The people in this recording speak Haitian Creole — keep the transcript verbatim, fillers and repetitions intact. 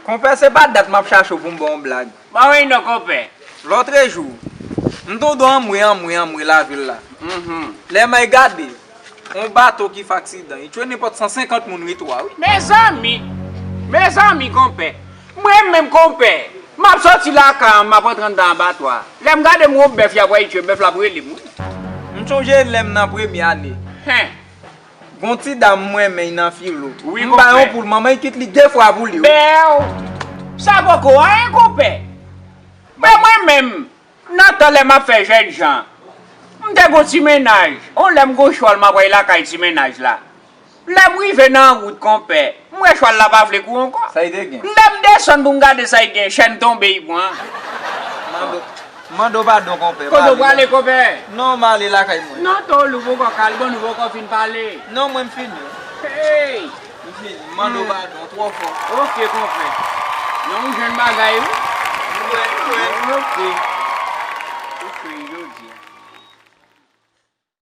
Konpè, se pa dat m ap chache w pou m ba w yon blag. Ba wi non, konpè. Lòtrejou, m tonbe anmwe, anmwe, anmwe lavil la. Mhm. Lè m al gade, yon bato ki fè aksidan, li tchwe nenpòt san senkant moun ritwa, wi. Mezanmi! Mezanmi, konpè! Mwen menm, konpè, m ap sòti lakay an, m ap rantre anndan abatwa. Lè m gade m wè yon bèf y ap wè li tchwe, bèf la ap rele m, wi. M chonje lè m nan premye ane. Hen. Gon ti dam mwen renmen nan filo. Wi, m bay yon poul, manman li kit li de fwa pou li, wi. Bèw! Sa poko anyen, konpè. Men mwen menm, nan tan lè m ap fè jèn jan, m te gon ti mennaj. On lè m gon chwal, m ap al lakay ti mennaj la. Lè m rive nan wout, konpè, m wè chwal la pa vle kouri ankò. Sa li te gen? Lè m desann pou m gade sa li gen, chèn tonbe li pran. Mande w padon, konpè. Kote w prale, konpè? Non, m ale lakay mwen. Non, Tolou, poko kal, bon, nou poko fin pale. Non, mwen m fini. Hey! M fini. M mande w padon twò fò. Ok, konpè. Non, ou jwenn bagay, wi. Mwen, mwen. Ok.